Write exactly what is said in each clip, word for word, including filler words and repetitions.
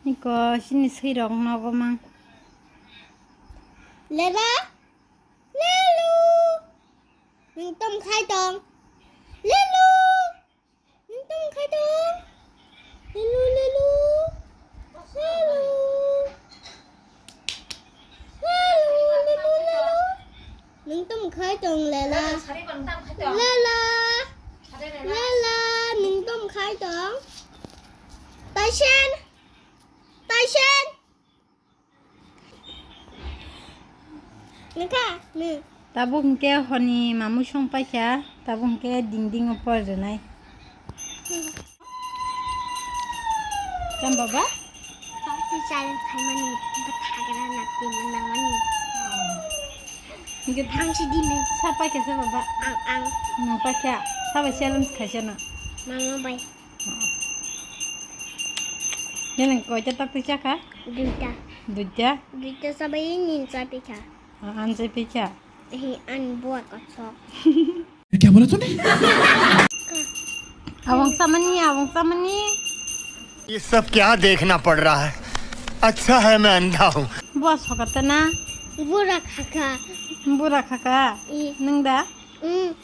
Niko sini swi rok nogo mang. Lela, lelu. Nwng tom khai tong. Lelu. Nwng tom khai tong. Lelu, lelu. Lelu. Lelu, lelu, lelu. Nwng tom khai tong lela. Lela. Lela. Nwng tom khai tong. Taisen. Taisen. Nwng kha, nwng. Tabuk hwnkhe honi mamui song paikha, tabuk hwnkhe ding ding o por rwnai. Tam baba? Tei challenge khaimani, bwthagra na tini nangmani. Hwnkhe thangsi dini. Sa paikha sa baba? Ang, ang. Nwng paikha, sa bai challenge khaisa no? Mama bai. Nini koita tok twi chakha? Duita. Duita? Duita sabai nini chai pikha. Ah, an chai pikha? Ehe, an buar kosok. क्या बोला तूने? Abong samani, abong samani. ये सब क्या देखना पड़ रहा है? अच्छा है मैं अंधा हूँ। Buar sokatana. Bura khaka. Bura khaka. I. Nwng da? Mm.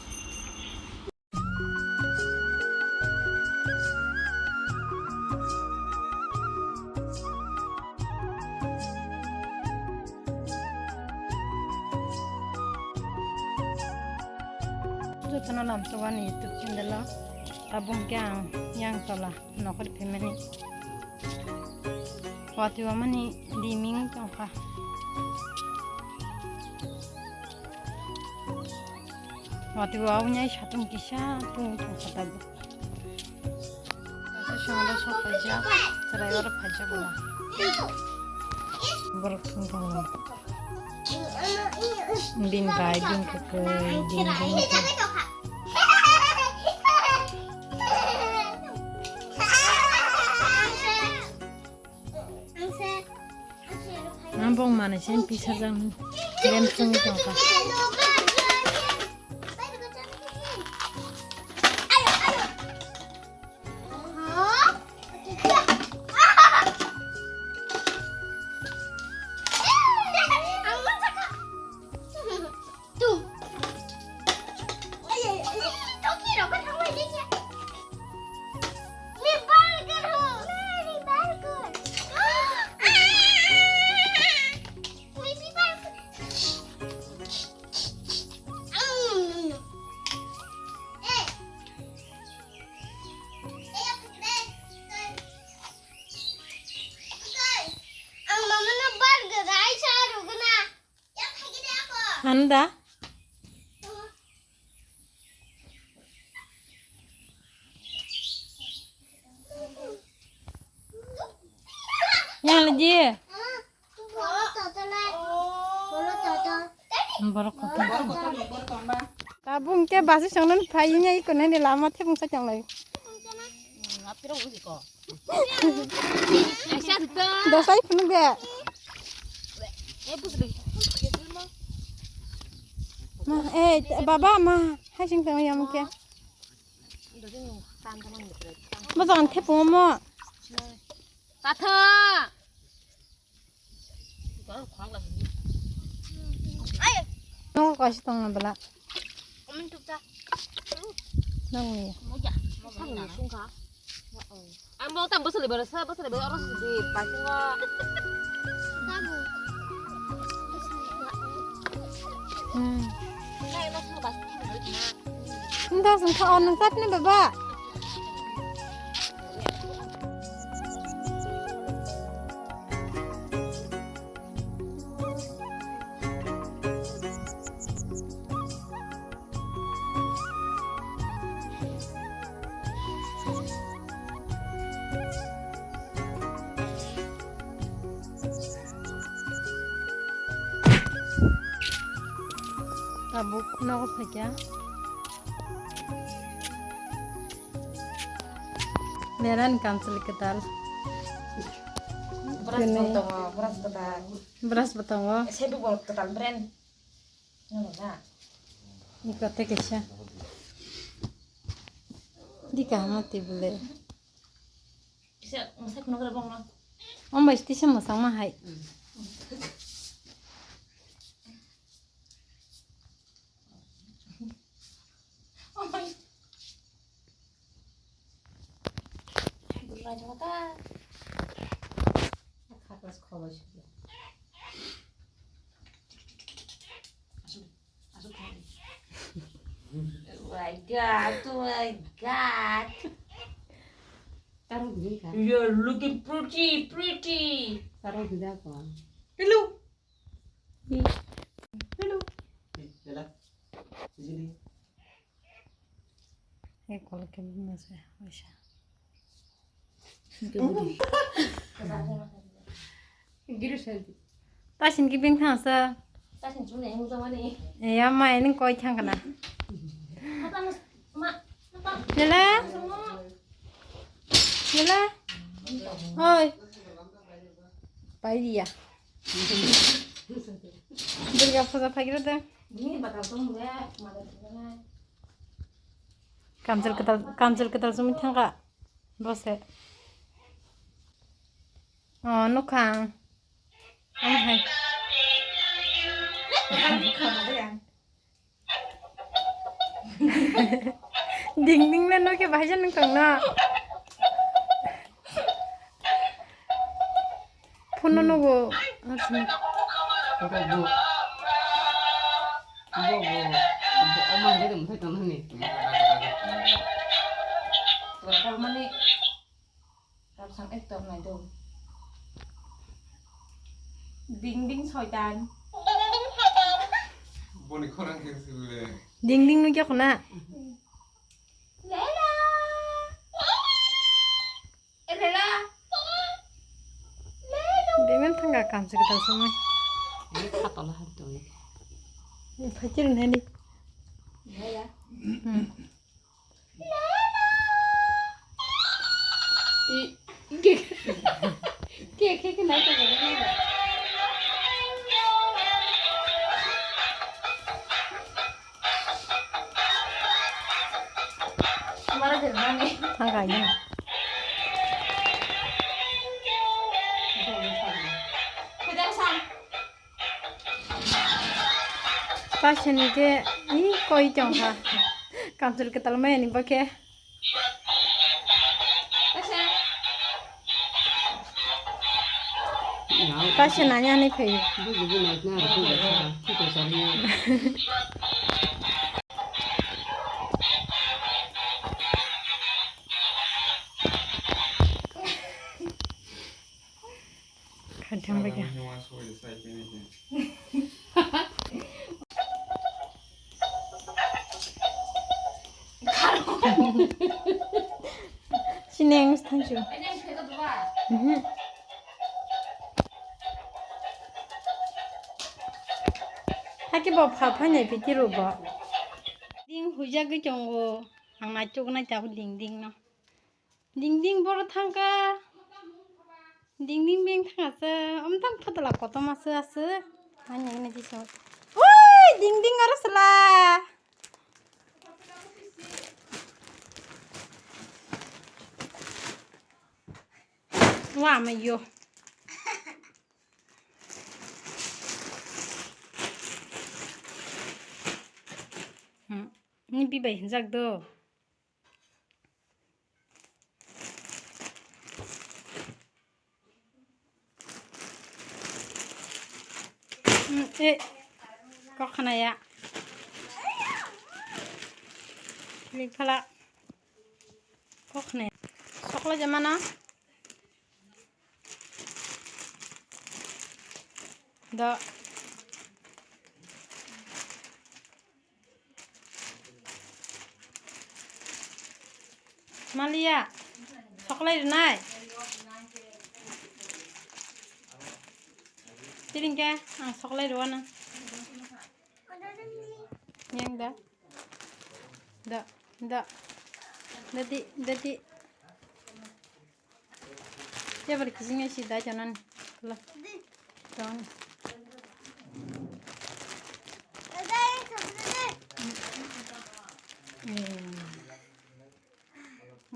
Jotono lamsogani YouTube channel o tabuk khe ang yang tola nokhor phaimani watwi wamani diming tongkha. Watwi wawinai satung kisa tungwi tongkha tabuk. Asa songda sok paijak, chwrai oro paijak wala. Borok thung tongo. Bini bai, bini kwkwi, bini bini. Ang bong manai sen pisa jang. Lem sung tongkha. Anda? Yang lagi? Borok kotor. Tabuk hwnkhe basi songno phaiya iko nini lama thebung sa chonglai. Dosai phunuk de. Ma, eh, baba, ma, hai sing tong yang ke. Bajang thepung mo. Tatha. Nong kaisa tong na bela. Nong ni. Ang bo tam bwswlwi bwrwi sa bwswlwi bwrwi oro sidi pasingo. Hmm. Nda sung kha on nang chat ni baba. Tabuk nogo phaikha. Lerani kamchwlwi kwtal. Brush bo tongo, brush kwtal. Brush bo tongo. Sebu bo kwtal brand. Nini kote kaisa. Di kaham twi bole. Kisa masa kuno kara bongno. Omo bai tisa mwchangma hai. Oh my God, oh my God. You're looking pretty, pretty. Hello. Hello. Tasin ki beng thang sa. Ya mai ning koi thang kana. Jela. Jela. Oi. Pai dia. Durga puja phagira de. Kamchwlwi kwtal, kamchwlwi kwtal chumui thangkha. Bose. Oh, nukhang. Am hai. Ding ding le no ke bahai jan nung tong no. Phone no nugo. Bo, bo, bo, bo, bo, oma hai de mthai tong nani. Mani, kapsang ekdom nai do. Ding ding soitan. Boni khorang khe sibile. Ding ding nugya khuna. Lela. Lela. Lela. Bemen thangka kamse kwtal sumui. Ini khatala hai tong. Ini phaichir nani. Lela. Hmm. I, ke, ke, ke, ke, nai, ke, ke, nai. Mara jermani. Thangka ini. Khajang sam. Pasini khe, i, koi tongkha. Kamchwlwi kwtal maya ni bo khe. Pasini nanya ni phaio. Khaitham bai kha. Sineng thansu. Mhm. Hake bo pha phainai piti ro bo. Ding huijagwi tongo. Ang naituk nai tabuk ding ding no. Ding ding boro thangka. Ding ding beng thangka se. Om tang phatala kotom ase ase. Ani ani jiso. Ui, ding ding aro sela. Wa ma yo. Hmm. Ni bibai hinjak do. Hmm, eh, kok khana ya. Klik phala. Kok khana ya. Sokla jamana. Da. Maliya, soklai rwnai. Tiringke ang soklai rwano. Yang da. Da, da. Dadi, dadi. Tebar kijing ai si dai chanan. Kala. Ton.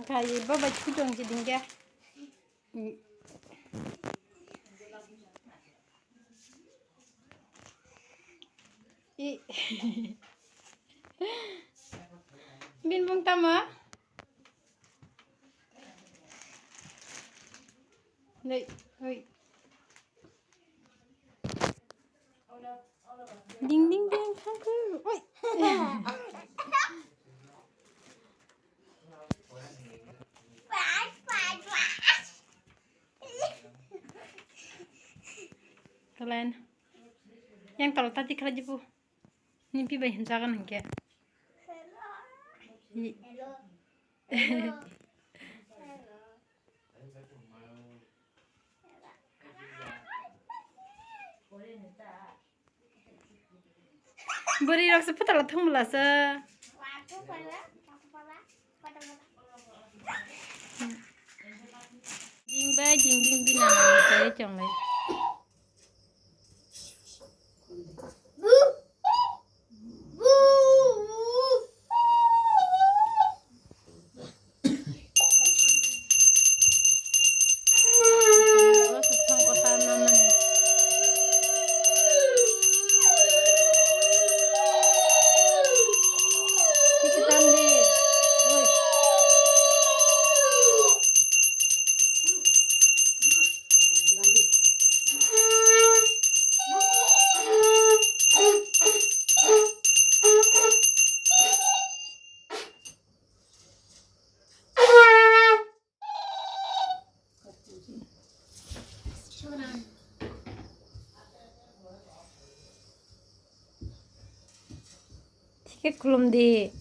Kai baba chutong si dingke. I. Bini bung tamo? Nei, oi. Ding, ding, ding, thangkhu. Oi. Kalian. Yang tol tadi kala jibu. Nimpi bai hinjagan hingke. Hi. Bwrwi rok se phatala thwng bwla se. Jing bai jing jing bina nang tei chonglai. Thike khulum di.